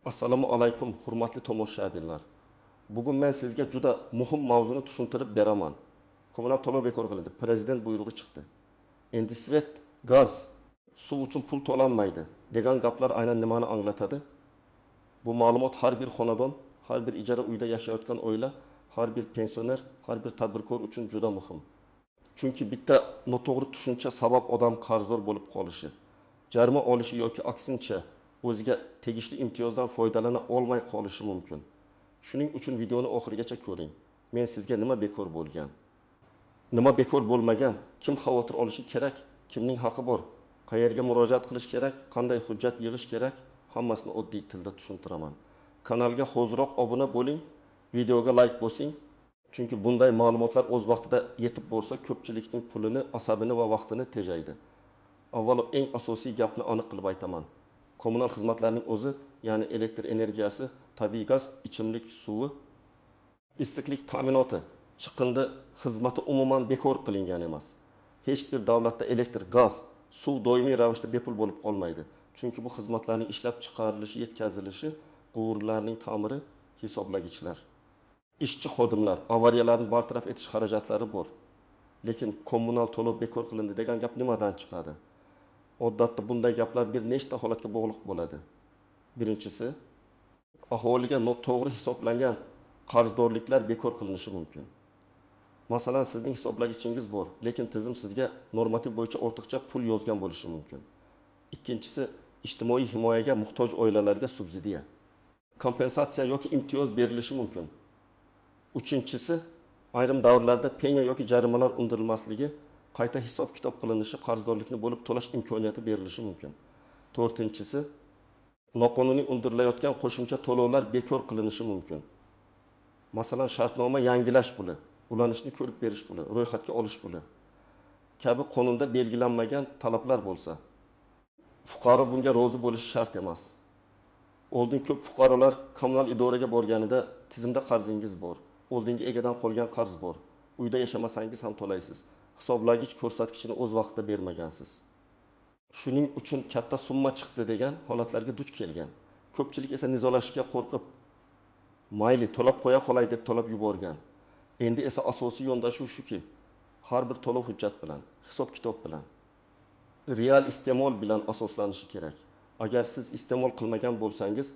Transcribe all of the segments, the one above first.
Assalomu alaykum, hurmatli tomoshabinlar. Bugun men sizga juda muhim mavzuni tushuntirib beraman. Kommunal to'lov bekor qilindi. Prezident buyrug'i chiqdi. Endi svet, gaz, suv uchun pul to'lanmaydi degan gaplar aynan nimani anglatadi? Bu ma'lumot har bir xonadon, har bir ijara uyda yashayotgan oila, har bir pensioner, har bir tadbirkor uchun juda muhim. Chunki bitta noto'g'ri tushuncha sabab odam qarzdor bo'lib qolishi, jarima olishi yoki aksincha o'ziga tegishli imtiyozdan foydalana olmay qolishi mumkin. Shuning uchun videoni oxirigacha ko'ring. Men sizga nima bekor bo'lgan, nima bekor bo'lmagan, kim xavotir olishi kerak, kimning haqi bor, qayerga murojaat qilish kerak, qanday hujjat yig'ish kerak, hammasini oddiy tilda tushuntiraman. Kanalga hoziroq obuna bo'ling, videoga like bosing. Chunki bunday ma'lumotlar o'z vaqtida yetib borsa, ko'pchilikning pulini, asabini va vaqtini tejaydi. Avvalo eng asosiy gapni aniq qilib aytaman. Kommunal xizmatlarning o'zi, ya'ni elektr energiyasi, tabiiy gaz, ichimlik suvi, issiqlik ta'minoti, chiqindi xizmati umuman bekor qilingan emas. Hech bir davlatda elektr, gaz, suv doimiy ravishda bepul bo'lib qolmaydi. Chunki bu xizmatlarning ishlab chiqarilishi, yetkazilishi, quvurlarning ta'miri, hisoblagichlar, ishchi xodimlar, avariyalarni bartaraf etish xarajatlari bor. Lekin kommunal to'lov bekor qilindi degan gap nimadan chiqadi? Odatda bunday gaplar bir nechta holatga bog'liq bo'ladi. Birinchisi, aholiga noto'g'ri hisoblangan qarzdorliklar bekor qilinishi mumkin. Masalan, sizning hisoblagichingiz bor, lekin tizim sizga normativ bo'yicha ortiqcha pul yozgan bo'lishi mumkin. Ikkinchisi, ijtimoiy himoyaga muhtoj oilalarga subsidiya, kompensatsiya yoki imtiyoz berilishi mumkin. Uchinchisi, ayrim davrlarda penya yoki jarimalar undirilmasligi, qayta hisob-kitob qilinishi, qarzdorlikni bo'lib to'lash imkoniyati berilishi mumkin. To'rtinchisi, noqonuniy undirilayotgan qo'shimcha to'lovlar bekor qilinishi mumkin. Masalan, shartnoma yangilash puli, ulanishni ko'rib berish puli, ro'yxatga olish puli kabi qonunda belgilanmagan talablar bo'lsa, fuqaro bunga rozi bo'lishi shart emas. Oldin ko'p fuqarolar kommunal idoraga borganida tizimda qarzingiz bor, oldingi egadan qolgan qarz bor, uyda yashamasangiz ham to'laysiz, hisoblagich ko'rsatkichini o'z vaqtida bermagansiz. Shuning uchun katta summa chiqdi degan holatlarga duch kelgan. Ko'pchilik esa nizolashishga qo'rqib, mayli to'lab qo'ya qolay deb to'lab yuborgan. Endi esa asosiy yondashuv shuki, har bir to'lov hujjat bilan, hisob-kitob bilan, real iste'mol bilan asoslanishi kerak. Agar siz iste'mol qilmagan bo'lsangiz,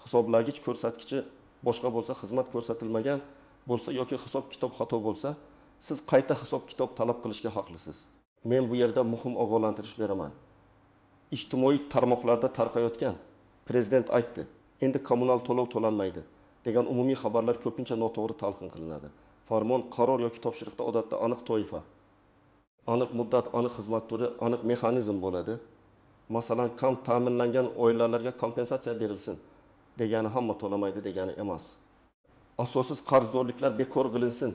hisoblagich ko'rsatkichi boshqa bo'lsa, xizmat ko'rsatilmagan bo'lsa yoki hisob-kitob xato bo'lsa, siz qayta hisob-kitob talab qilishga haqlisiz. Men bu yerda muhim ogohlantirish beraman. Ijtimoiy tarmoqlarda tarqayotgan prezident aytdi, endi kommunal to'lov to'lanmaydi degan umumiy xabarlar ko'pincha noto'g'ri talqin qilinadi. Farmon, qaror yoki topshiriqda odatda aniq toifa, aniq muddat, aniq xizmat turi, aniq mexanizm bo'ladi. Masalan, kam ta'minlangan oilalarga kompensatsiya berilsin degani hamma to'lamaydi degani emas. Asossiz qarzdorliklar bekor qilinsin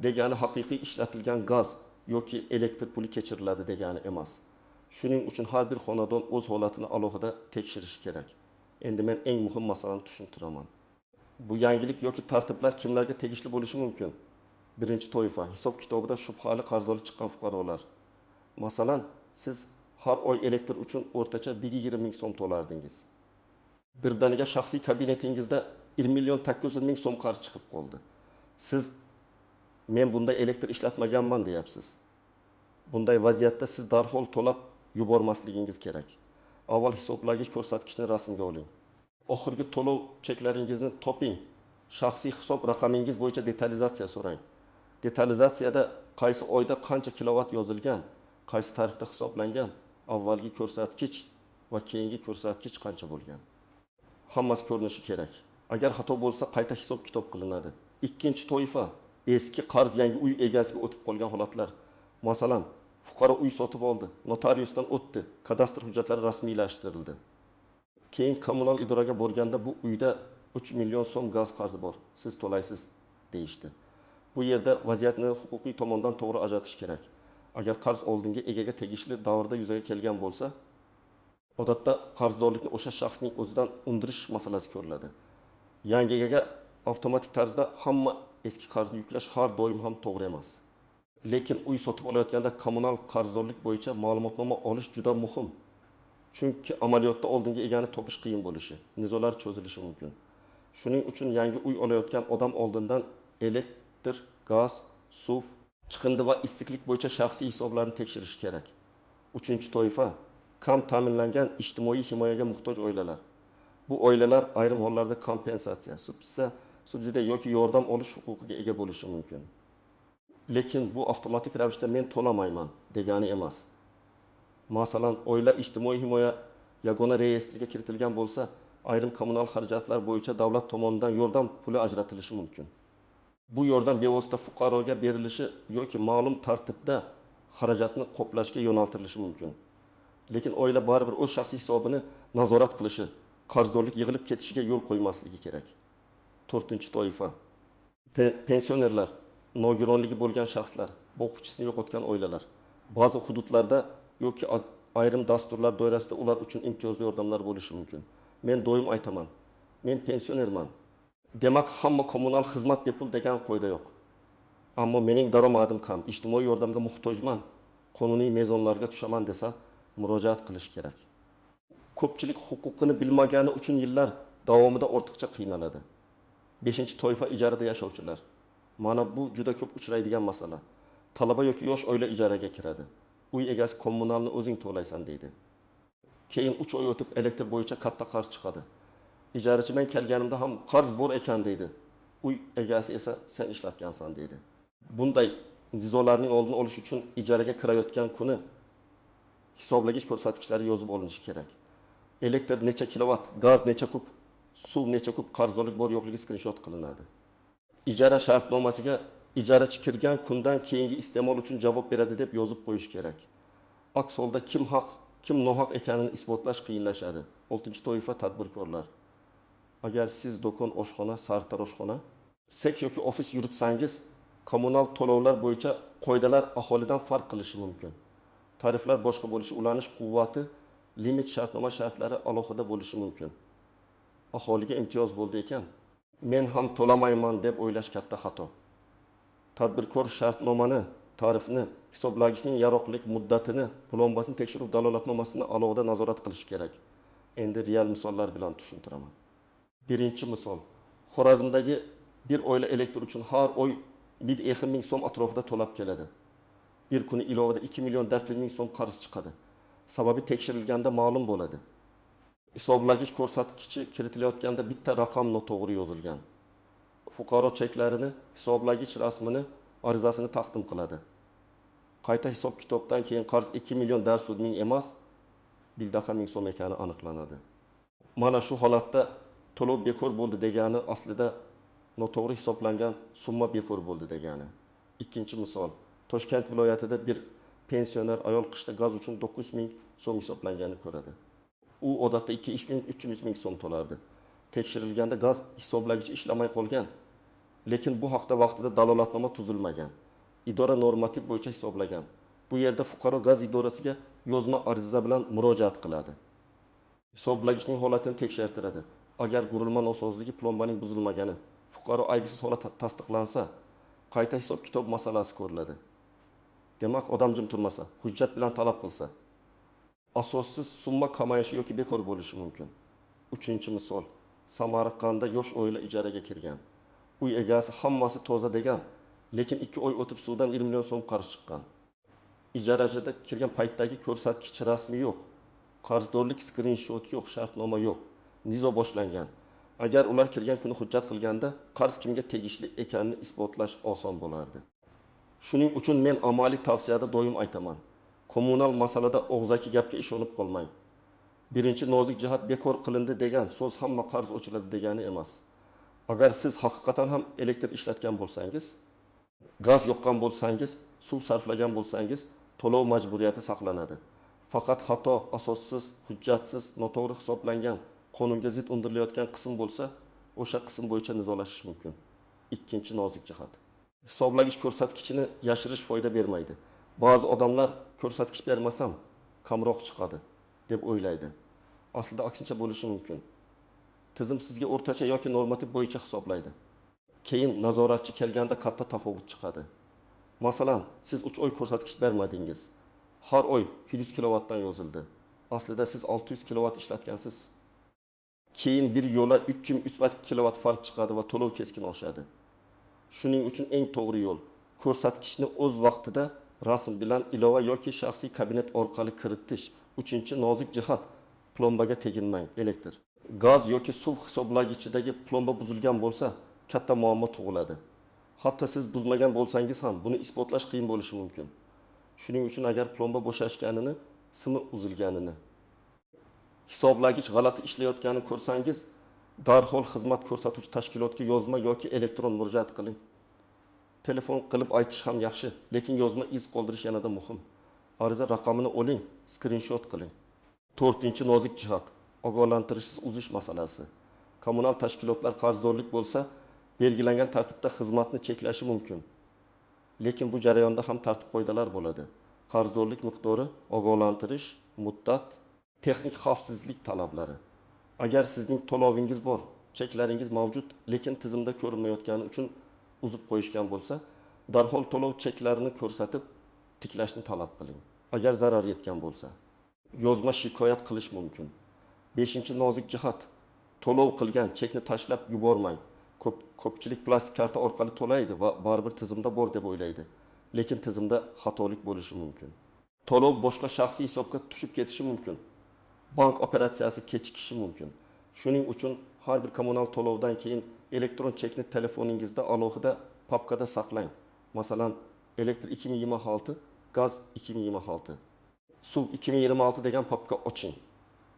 degani haqiqiy ishlatilgan gaz yoki elektr puli kechiriladi degani emas. Shuning uchun har bir xonadon o'z holatini alohida tekshirishi kerak. Endi men eng muhim masalani tushuntiraman. Bu yangilik yoki tartiblar kimlarga tegishli bo'lishi mumkin? Birinchi toifa, hisob-kitobida shubhali qarzdorlik chiqqan fuqarolar. Masalan, siz har oy elektr uchun o'rtacha 20 ming so'm to'lardingiz. Birdaniga shaxsiy kabinetingizda 1 million 800 ming so'm qarz chiqib qoldi. Siz men bunda elektr ishlatmaganman deyapsiz. Bunday vaziyatda siz darhol to'lab yubormasligingiz kerak. Avval hisoblagich ko'rsatkichni rasmga oling. Oxirgi to'lov cheklaringizni toping. Shaxsiy hisob raqamingiz bo'yicha detalizatsiya so'rang. Detalizatsiyada qaysi oyda qancha kilovat yozilgan, qaysi tarifda hisoblangan, avvalgi ko'rsatkich va keyingi ko'rsatkich qancha bo'lgan. Hammasi ko'rinishi kerak. Agar xato bo'lsa, qayta hisob-kitob qilinadi. Ikkinchi toifa, eski qarz yangi uy egasiga o'tib qolgan holatlar. Masalan, fuqaro uy sotib oldi, notariusdan o'tdi, kadastr hujjatlari rasmiylashtirildi. Keyin kommunal idoraga borganda bu uyda 3 million so'm gaz qarzi bor, siz to'laysiz deyishdi. Bu yerda vaziyatni huquqiy tomondan to'g'ri ajratish kerak. Agar qarz oldingi egaga tegishli davrda yuzaga kelgan bo'lsa, odatda qarzdorlikni o'sha shaxsning o'zidan undirish masalasi ko'riladi. Yangi egaga avtomatik tarzda hamma eski qarzni yuklash har doim ham to'g'ri emas. Lekin uy sotib olayotganda kommunal qarzdorlik bo'yicha ma'lumotnoma olish juda muhim. Chunki amaliyotda oldingi egani topish qiyin bo'lishi, nizolar cho'zilishi mumkin. Shuning uchun yangi uy olayotgan odam oldindan elektr, gaz, suv, chiqindi va issiqlik bo'yicha shaxsiy hisoblarni tekshirishi kerak. Uchinchi toifa, kam ta'minlangan, ijtimoiy himoyaga muhtoj oilalar. Bu oilalar ayrim hollarda kompensatsiya, subsidiya yoki yordam olish huquqiga ega bo'lishi mumkin. Lekin bu avtomatik ravishda men to'lamayman degani emas. Masalan, oila ijtimoiy himoya yagona reyestriga kiritilgan bo'lsa, ayrim kommunal xarajatlar bo'yicha davlat tomonidan yordam puli ajratilishi mumkin. Bu yordam bevosita fuqaroga berilishi yoki ma'lum tartibda xarajatni qoplashga yo'naltirilishi mumkin. Lekin oila baribir o'z shaxsiy hisobini nazorat qilishi, qarzdorlik yig'ilib ketishiga yo'l qo'ymasligi kerak. To'rtinchi toifa, pensionerlar, nogironligi bo'lgan shaxslar, boquvchisini yo'qotgan oilalar. Ba'zi hududlarda yoki ayrim dasturlar doirasida ular uchun imtiyozli yordamlar bo'lishi mumkin. Men doim aytaman, men pensionerman. Demak, hamma kommunal xizmat bepul degan qoida yo'q. Ammo mening daromadim kam, ijtimoiy yordamga muhtojman, qonuniy mezonlarga tushaman desa, murojaat qilish kerak. Ko'pchilik huquqini bilmagani uchun yillar davomida ortiqcha qiynaladi. Beshinchi toifa, ijarada yashovchilar. Mana bu juda ko'p uchraydigan masala. Talaba yoki yosh oila ijaraga kiradi. Uy egasi kommunalni o'zing to'laysan deydi. Keyin 3 oy o'tib elektr bo'yicha katta qarz chiqadi. Ijarachi men kelganimda ham qarz bor ekan deydi. Uy egasi esa sen ishlatgansan deydi. Bunday nizolarning oldini olish uchun ijaraga kirayotgan kuni hisoblagich ko'rsatkichlari yozib olinishi kerak. Elektr necha kilovat, gaz necha kub, suv necha kub qarzdorlik bor yo'qligi skrinshot qilinadi. Ijara shartnomasiga ijarachi kirgan kundan keyingi iste'mol uchun javob beradi deb yozib qo'yish kerak. Aks holda kim haq, kim nohaq ekanini isbotlash qiyinlashadi. Oltinchi toifa, tadbirkorlar. Agar siz do'kon, oshxona, sartaroshxona, sek yoki ofis yuritsangiz, kommunal to'lovlar bo'yicha qoidalar aholidan farq qilishi mumkin. Tariflar boshqa bo'lishi, ulanish quvvati, limit shartnoma shartlari alohida bo'lishi mumkin. Aholiga imtiyoz bo'ldi ekan, men ham to'lamayman deb o'ylash katta xato. Tadbirkor shartnomani, tarifni, hisoblagichning yaroqlik muddatini, plombasini tekshiruv dalolatnomasini alohida nazorat qilish kerak. Endi real misollar bilan tushuntiraman. Birinchi misol. Xorazmdagi bir oila elektr uchun har oy 1,5 ming so'm atrofida to'lab keladi. Bir kuni ilovada 2 million 400 ming so'm qarz chiqadi. Sababi tekshirilganda ma'lum bo'ladi. Hisoblagich ko'rsatkichi kiritilayotganda bitta raqam noto'g'ri yozilgan. Fuqaro cheklarini, hisoblagich rasmini, arizasini taqdim qiladi. Qayta hisob kitobdan keyin qarz 2 million 400 ming emas, 1,5 ming so'm ekani aniqlanadi. Mana shu holatda to'lov bekor bo'ldi degani aslida noto'g'ri hisoblangan summa bekor bo'ldi degani. Ikkinchi misol. Toshkent viloyatida bir pensioner ayol qishda gaz uchun 9 ming so'm hisoblanganini ko'radi. U odatda 2-300 ming so'm to'lardi. Tekshirilganda gaz hisoblagichi ishlamay qolgan, lekin bu haqda vaqtida dalolatnoma tuzilmagan. Idora normativ bo'yicha hisoblagan. Bu yerda fuqaro gaz idorasiga yozma ariza bilan murojaat qiladi. Hisoblagichning holatini tekshirtiradi. Agar qurilma nosozligi, plombaning buzilmagani, fuqaro aybsiz holat tasdiqlansa, qayta hisob-kitob masalasi ko'riladi. Demak, odam jim turmasa, hujjat bilan talab qilsa, asossiz summa kamayishi yoki bekor bo'lishi mumkin. Uchinchi misol. Samarqandda yosh oila ijaraga kirgan. Uy egasi hammasi toza degan, lekin 2 oy o'tib suvdan 1 million so'm qarz chiqqan. Ijarachida kirgan paytdagi ko'rsatkich rasmi yo'q. Qarzdorlik skrinshot yo'q, shartnoma yo'q. Nizo boshlangan. Agar ular kirgan kuni hujjat qilganda qarz kimga tegishli ekanini isbotlash oson bo'lardi. Shuning uchun men amaliy tavsiyada doim aytaman. Kommunal masalada og'zaki gapga ishonib qolmang. Birinchi nozik jihat, bekor qilindi degan so'z hamma qarz o'chiladi degani emas. Agar siz haqiqatan ham elektr ishlatgan bo'lsangiz, gaz yoqqan bo'lsangiz, suv sarflagan bo'lsangiz, to'lov majburiyati saqlanadi. Faqat xato, asossiz, hujjatsiz, noto'g'ri hisoblangan, qonunga zid undirilayotgan qism bo'lsa, o'sha qism bo'yicha nizolashish mumkin. Ikkinchi nozik jihat. Hisoblagich ko'rsatkichini yashirish foyda bermaydi. Ba'zi odamlar ko'rsatkich bermasam kamroq chiqadi deb o'ylaydi. Aslida aksincha bo'lishi mumkin. Tizim sizga o'rtacha yoki normativ bo'yicha hisoblaydi. Keyin nazoratchi kelganda katta tafovut chiqadi. Masalan, siz 3 oy ko'rsatkich bermadingiz. Har oy 100 kilovatdan yozildi. Aslida siz 600 kilovat ishlatgansiz. Keyin bir yo'la 303 kilovat farq chiqadi va to'lov keskin oshadi. Shuning uchun eng to'g'ri yo'l: ko'rsatkichni o'z vaqtida rasm bilan ilova yoki shaxsiy kabinet orqali kiritish. Uchinchi nozik jihat: plombaga teginmang. Elektr, gaz yoki suv hisoblagichidagi plomba buzilgan bo'lsa, katta muammo tug'iladi. Hatto siz buzmagan bo'lsangiz ham buni isbotlash qiyin bo'lishi mumkin. Shuning uchun agar plomba bo'shashganini, simi uzilganini, hisoblagich g'alati ishlayotganini ko'rsangiz, darhol xizmat ko'rsatuvchi tashkilotga yozma yoki elektron murojaat qiling. Telefon qilib aytish ham yaxshi, lekin yozma iz qoldirish yanada muhim. Ariza raqamini oling, skrinshot qiling. To'rtinchi nozik jihat: ogohlantirishsiz uzish masalasi. Kommunal tashkilotlar qarzdorlik bo'lsa, belgilangan tartibda xizmatni cheklashi mumkin. Lekin bu jarayonda ham tartib-qoidalar bo'ladi. Qarzdorlik miqdori, ogohlantirish, muddat, texnik xavfsizlik talablari. Agar sizning to'lovingiz bor, cheklaringiz mavjud, lekin tizimda ko'rinmayotgani uchun uzib qo'yishgan bo'lsa, darhol to'lov cheklarini ko'rsatib, tiklashni talab qiling. Agar zarar yetgan bo'lsa, yozma shikoyat qilish mumkin. Beshinchi nozik jihat: to'lov qilgan chekni tashlab yubormang. Ko'pchilik plastik karta orqali to'laydi va baribir tizimda bor deb o'ylaydi. Lekin tizimda xatolik bo'lishi mumkin. To'lov boshqa shaxsiy hisobga tushib ketishi mumkin. Bank operatsiyasi kechikishi mumkin. Shuning uchun har bir kommunal to'lovdan keyin elektron chekni telefoningizda alohida papkada saqlang. Masalan, elektr 2026, gaz 2026, suv 2026 degan papka oching.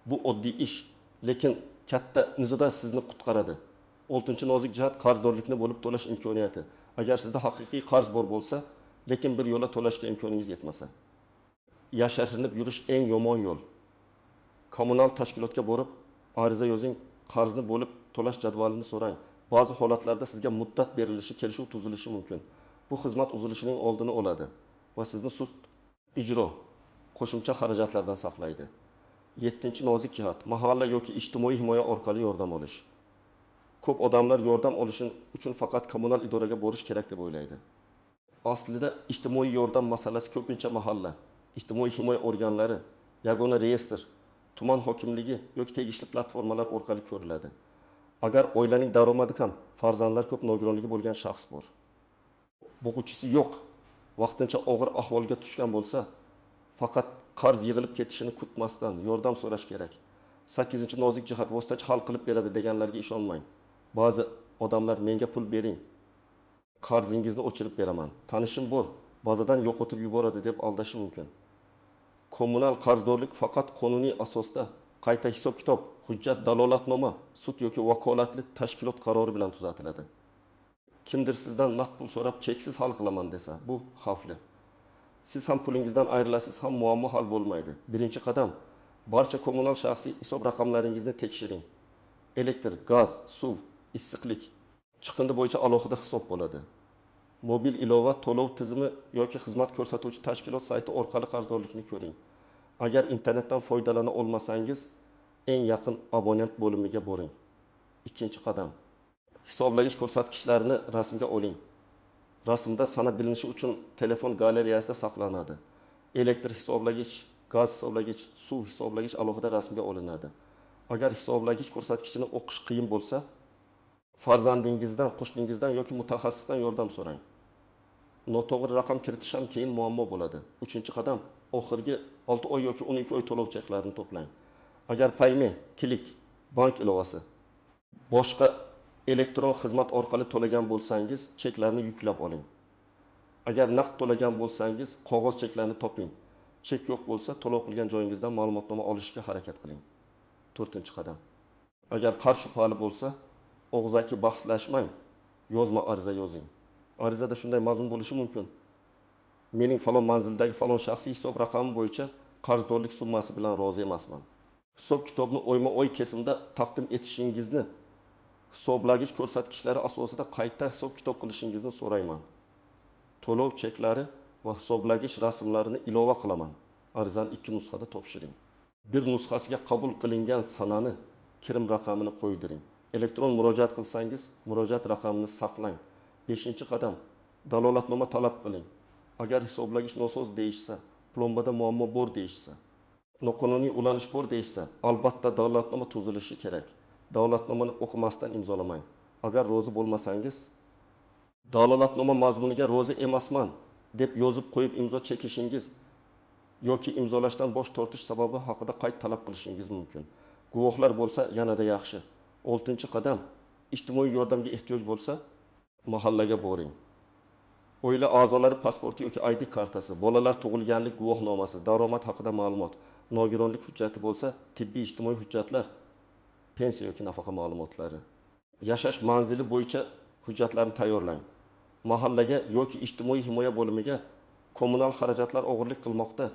Bu oddiy ish, lekin katta nizoda sizni qutqaradi. Oltinchi nozik jihat: qarzdorlikni bo'lib to'lash imkoniyati. Agar sizda haqiqiy qarz bor bo'lsa, lekin bir yo'la to'lashga imkoningiz yetmasa, yashirinib yurish eng yomon yo'l. Kommunal tashkilotga borib ariza yozing, qarzni bo'lib to'lash jadvalini so'rang. Ba'zi holatlarda sizga muddat berilishi, kelishuv tuzilishi mumkin. Bu xizmat uzilishining oldini oladi va sizni sust ijro, qo'shimcha xarajatlardan saqlaydi. Yettinchi nozik jihat: mahalla yoki ijtimoiy himoya orqali yordam olish. Ko'p odamlar yordam olish uchun faqat kommunal idoraga borish kerak deb o'ylaydi. Aslida ijtimoiy yordam masalasi ko'pincha mahalla, ijtimoiy himoya organlari, yagona reyestr, tuman hokimligi yoki tegishli platformalar orqali ko'riladi. Agar oilaning daromadi kam, farzandlar ko'p, nogironligi bo'lgan shaxs bor, boquvchisi yo'q, vaqtincha og'ir ahvolga tushgan bo'lsa, faqat qarz yig'ilib ketishini kutmasdan yordam so'rash kerak. Sakkizinchi nozik jihat: vositachi hal qilib beradi deganlarga ishonmang. Ba'zi odamlar menga pul bering, qarzingizni o'chirib beraman, tanishim bor, bazadan yo'qotib yuboradi deb aldashi mumkin. Kommunal qarzdorlik faqat qonuniy asosda qayta hisob-kitob, hujjat, dalolatnoma, sud yoki vakolatli tashkilot qarori bilan tuzatiladi. Kimdir sizdan naqd pul so'rab cheksiz hal qilaman desa, bu xavfli. Siz ham pulingizdan ayrilasiz, ham muammo hal bo'lmaydi. Birinchi qadam: barcha kommunal shaxsiy hisob raqamlaringizni tekshiring. Elektr, gaz, suv, issiqlik, chiqindi bo'yicha alohida hisob bo'ladi. Mobil ilova, to'lov tizimi yoki xizmat ko'rsatuvchi tashkilot sayti orqali qarzdorlikni ko'ring. Agar internetdan foydalana olmasangiz, eng yaqin abonent bo'limiga boring. Ikkinchi qadam: hisoblagich ko'rsatkichlarini rasmga oling. Rasmda sana bilinishi uchun telefon galereyasida saqlanadi. Elektr hisoblagich, gaz hisoblagich, suv hisoblagich alohida rasmga olinadi. Agar hisoblagich ko'rsatkichini o'qish qiyin bo'lsa, farzandingizdan, qo'shningizdan yoki mutaxassisdan yordam so'rang. Noto'g'ri raqam kiritish ham keyin muammo bo'ladi. Uchinchi qadam: oxirgi 6 oy yoki 12 oy to'lov cheklarini to'plang. Agar Payme, Click, bank ilovasi, boshqa elektron xizmat orqali to'lagan bo'lsangiz, cheklarni yuklab oling. Agar naqd to'lagan bo'lsangiz, qog'oz cheklarni toping. Chek yo'q bo'lsa, to'lov qilgan joyingizdan ma'lumotnoma olishga harakat qiling. To'rtinchi qadam: agar qarz shubhali bo'lsa, og'zaki bahslashmang, yozma ariza yozing. Arizada shunday mazmun bo'lishi mumkin: mening falon manzildagi falon shaxsiy hisob raqami bo'yicha qarzdorlik summasi bilan rozi emasman. Hisob-kitobni oyma-oy kesimda taqdim etishingizni, hisoblagich ko'rsatkichlari asosida qayta hisob-kitob qilishingizni so'rayman. To'lov cheklari va hisoblagich rasmlarini ilova qilaman. Arizani 2 nusxada topshiring. Bir nusxasiga qabul qilingan sanani, kirim raqamini qo'ydiring. Elektron murojaat qilsangiz, murojaat raqamini saqlang. Beshinchi qadam: dalolatnoma talab qiling. Agar hisoblagich nosoz deyishsa, plombada muammo bor deyishsa, Noqonuniy ulanish bor deyishsa, albatta dalolatnoma tuzilishi kerak. Dalolatnomani o'qimasdan imzolamang. Agar rozi bo'lmasangiz, dalolatnoma mazmuniga rozi emasman deb yozib qo'yib imzo chekishingiz yoki imzolashdan bosh tortish sababi haqida qayd talab qilishingiz mumkin. Guvohlar bo'lsa yanada yaxshi. Oltinchi qadam, ijtimoiy yordamga ehtiyoj bo'lsa, mahallaga boring. Oila a'zolari pasporti yoki ID kartasi, bolalar tug'ilganlik guvohnomasi, daromad haqida ma'lumot, nogironlik hujjati bo'lsa, tibbiy ijtimoiy hujjatlar, pensiya yoki nafaqa ma'lumotlari. Yashash manzili bo'yicha hujjatlarni tayyorlang. Mahallaga yoki ijtimoiy himoya bo'limiga kommunal xarajatlar og'irlik qilmoqda,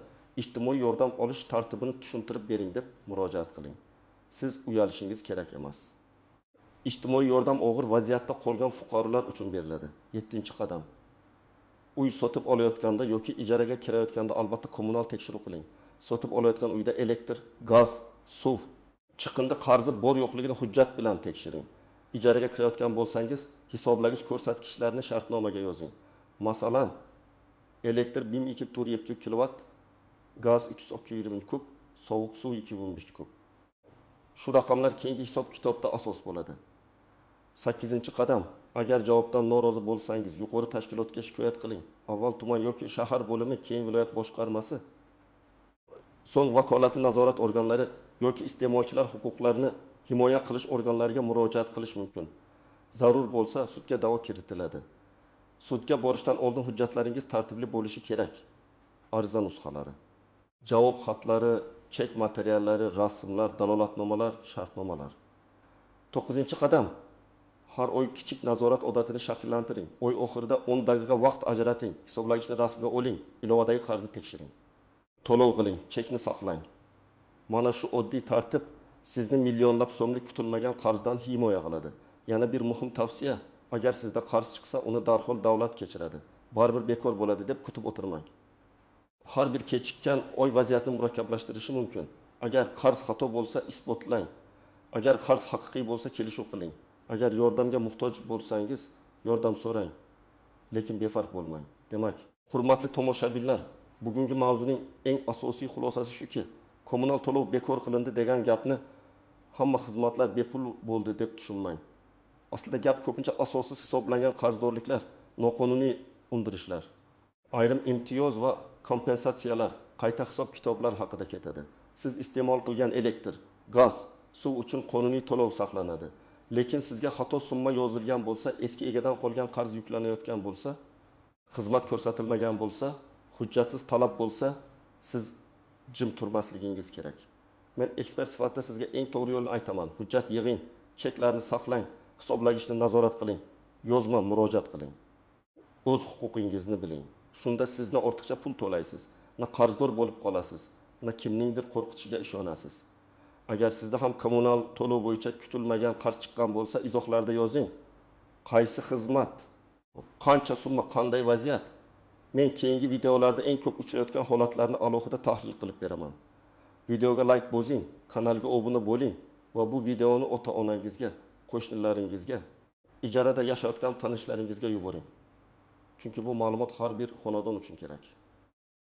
ijtimoiy yordam olish tartibini tushuntirib bering deb murojaat qiling. Siz uyalishingiz kerak emas. Ijtimoiy yordam og'ir vaziyatda qolgan fuqarolar uchun beriladi. Yettinchi qadam. Uy sotib olayotganda yoki ijaraga kirayotganda albatta kommunal tekshiruv qiling. Sotib olayotgan uyda elektr, gaz, suv, chiqindi qarzi bor yo'qligini hujjat bilan tekshiring. Ijaraga kirayotgan bo'lsangiz, hisoblagich ko'rsatkichlarni shartnomaga yozing. Masalan, elektr 1247 kilovat, gaz 320 kub, sovuq suv 215 kub. Shu raqamlar keyingi hisob-kitobda asos bo'ladi. Sakkizinchi qadam. Agar javobdan norozi bo'lsangiz, yuqori tashkilotga shikoyat qiling. Avval tuman yoki shahar bo'limi, keyin viloyat boshqarmasi, so'ng vakolatli nazorat organlari yoki iste'molchilar huquqlarini himoya qilish organlariga murojaat qilish mumkin. Zarur bo'lsa, sudga da'vo kiritiladi. Sudga borishdan oldin hujjatlaringiz tartibli bo'lishi kerak. Ariza nusxalari, javob xatlari, chek materiallari, rasmlar, dalolatnomalar, shartnomalar. To'qqizinchi qadam. Har oy kichik nazorat odatini shakllantiring. Oy oxirida 10 daqiqa vaqt ajrating. Hisoblagichni rasmga oling, ilovadagi qarzni tekshiring. To'lov qiling, chekni saqlang. Mana shu oddiy tartib sizni millionlab so'mlik kutilmagan qarzdan himoya qiladi. Yana bir muhim tavsiya, agar sizda qarz chiqsa, uni darhol davlat kechiradi. Baribir bekor bo'ladi deb kutib o'tirmang. Har bir kechikkan oy vaziyatni murakkablashtirishi mumkin. Agar qarz xato bo'lsa, isbotlang. Agar qarz haqiqiy bo'lsa, kelishuv qiling. Agar yordamga muhtoj bo'lsangiz, yordam so'rang, lekin befarq bo'lmang. Demak, hurmatli tomoshabinlar, bugungi mavzuning eng asosiy xulosasi shuki, kommunal to'lov bekor qilindi degan gapni hamma xizmatlar bepul bo'ldi deb tushunmang. Aslida gap ko'pincha asossiz hisoblangan qarzdorliklar, noqonuniy undirishlar, ayrim imtiyoz va kompensatsiyalar, qayta hisob-kitoblar haqida ketadi. Siz iste'mol qilgan elektr, gaz, suv uchun qonuniy to'lov saqlanadi. Lekin sizga xato summa yozilgan bo'lsa, eski egadan qolgan qarz yuklanayotgan bo'lsa, xizmat ko'rsatilmagan bo'lsa, hujjatsiz talab bo'lsa, siz jim turmasligingiz kerak. Men ekspert sifatida sizga eng to'g'ri yo'lni aytaman. Hujjat yig'ing, cheklarni saqlang, hisoblagichni nazorat qiling, yozma murojaat qiling. O'z huquqingizni biling. Shunda siz na ortiqcha pul to'laysiz, na qarzdor bo'lib qolasiz, na kimningdir qo'rqitishiga ishonasiz. Agar sizda ham kommunal to'lov bo'yicha kutilmagan qarz chiqqan bo'lsa, izohlarda yozing. Qaysi xizmat, qancha summa, qanday vaziyat? Men keyingi videolarda eng ko'p uchrayotgan holatlarni alohida tahlil qilib beraman. Videoga like bosing, kanalga obuna bo'ling va bu videoni ota-onangizga, qo'shnilaringizga, ijarada yashayotgan tanishlaringizga yuboring. Chunki bu ma'lumot har bir xonadon uchun kerak.